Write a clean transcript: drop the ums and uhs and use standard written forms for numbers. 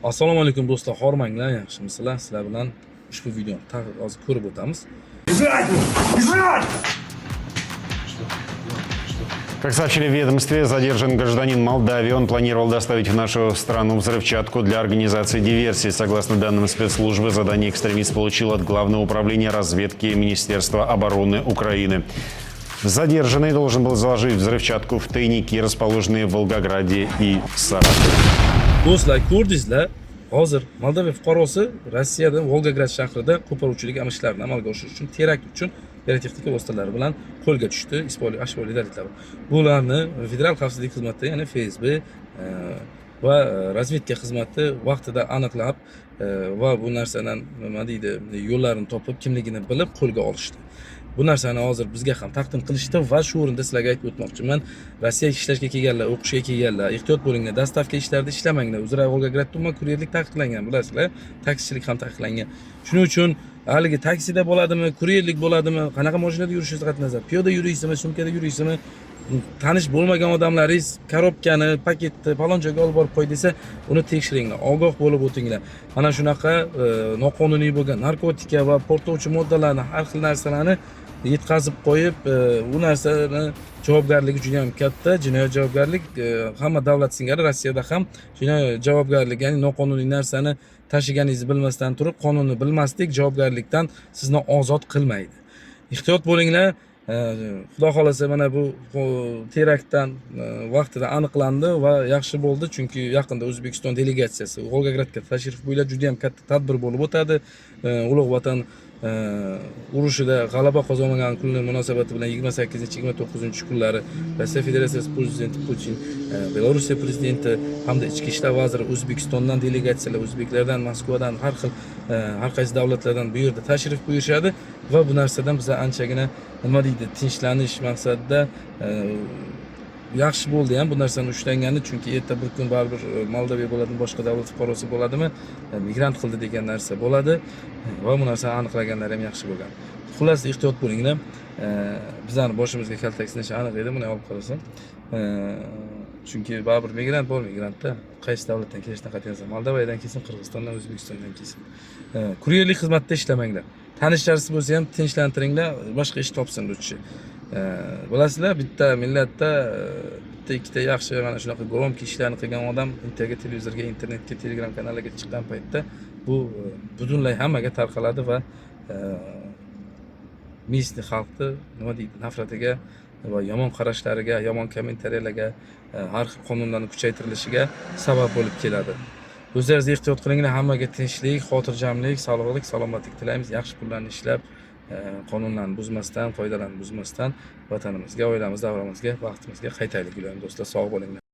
Assalomu alaykum, do'stlar, hormanglar, yaxshimisizlar? Sizlar bilan ushbu videoni hozir ko'rib o'tamiz. Лежать! Лежать! Как сообщили в ведомстве, задержан гражданин Молдавии. Он планировал доставить в нашу страну взрывчатку для организации диверсии. Согласно данным спецслужбы, задание экстремист получил от Главного управления разведки Министерства обороны Украины. Задержанный должен был заложить взрывчатку в тайники, расположенные в Волгограде и Саратове. Do'stlar, ko'rdingizlar, hozir Moldaviya fuqarosi Rossiyada, Volgograd shahrida qo'poruvchilik ishlarini amalga oshirish uchun, terakt uchun pirotexnika vositalari bilan qo'lga tushdi. Ashyoviy dalillar, bularni Federal xavfsizlik xizmati, ya'ni FSB va razvedka xizmati vaqtida aniqlab va bu narsadan, nima deydi, yo'llarini topib, kimligini bilib, qo'lga olishdi. Bu narsani hozir bizga ham taqdim qilishdi va shu o'rinda sizlarga aytib o'tmoqchiman: Rossiyaga ishlashga kelganlar, o'qishga kelganlar, ehtiyot bo'linglar, доставка ishlarida ishlamanglar. Uzra, Volgogradda umuman kuryerlik taqiqlangan, bilasizlar, taksichilik ham taqiqlangan. Shuning uchun haligi taksida bo'ladimi, kuryerlik bo'ladimi, qanaqa mashinada yurishingiz qat'iy nazar, piyoda yuraysizmi, sumkada yuraysizmi, tanish bo'lmagan odamlaringiz korobkani, paketni falon joyga olib borib qo'y desa, uni tekshiringlar, ogoh bo'lib o'tinglar. Mana shunaqa noqonuniy bo'lgan narkotika va portlovchi moddalarni, har xil narsalarni yetkazib qo'yib, u narsani javobgarligi juda yam katta jinoiy javobgarlik. Hamma davlat singari Rossiyada ham jinoiy javobgarlik, ya'ni noqonuniy narsani tashiganingizni bilmasdan turib, qonunni bilmaslik javobgarlikdan sizni ozod qilmaydi. Ehtiyot bo'linglar. Xudo xohlasa, mana bu teraktdan vaqtida aniqlandi va yaxshi bo'ldi, chunki yaqinda O'zbekiston delegatsiyasi Volgogradga tashrif buyuradi, juda yam katta tadbir bo'lib o'tadi. Ulug' Vatan urushida g'alaba qozongan kuni munosabati bilan 28, 29 kunlari Rossiya Federatsiyasi prezidenti Putin, Belorussiya prezidenti hamda ichki ishlar vaziri, O'zbekistondan delegatsiyalar, o'zbeklardan Moskvadan, har xil har qaysi davlatlardan bu yerda tashrif buyurishadi va bu narsadan biza anchagina, nima deydi, tinchlanish maqsadida yaxshi bo'ldi ham bu narsani ushlangani, chunki erta bir kun baribir Moldaviya bo'ladimi, boshqa davlat fuqarosi bo'ladimi, migrant qildi degan narsa bo'ladi va bu narsani aniqlaganlari ham yaxshi bo'lgan. Xullas, ehtiyot bo'linglar. Bizani boshimizga kaltak sinishi aniq edi, buni olib qarasam. Chunki baribir migrant bor, migrantda qaysi davlatdan kelishidan qat'iy nazar, Moldaviyadan kelsin, Qirg'izistondan, O'zbekistondan kelsin. Kuryerlik xizmatida ishlamanglar, tanishlaringiz bo'lsa ham tinchlantiringlar, boshqa ish topsin лучше. Bilasizlar, bitta millatda bitta ikkita yaxshi, mana shunaqa громкий ishlarni qilgan odam ertaga televizorga, internetga, Telegram kanallarga chiqqan paytda bu butunlay hammaga tarqaladi va местный xalqni, nima deydi, nafratiga va yomon qarashlariga, yomon kommentariyalarga, har xil qonunlarni kuchaytirilishiga sabab bo'lib keladi. O'zlaringiz ehtiyot qilinglar. Hammaga tinchlik, xotirjamlik, sog'lik, salomatlik tilaymiz. Yaxshi pullarni ishlab, qonunlarni buzmasdan, qoidalarni buzmasdan vatanimizga, oilamiz, davramizga, baxtimizga qaytaylik, iloyim, do'stlar. Sog' bo'linglar.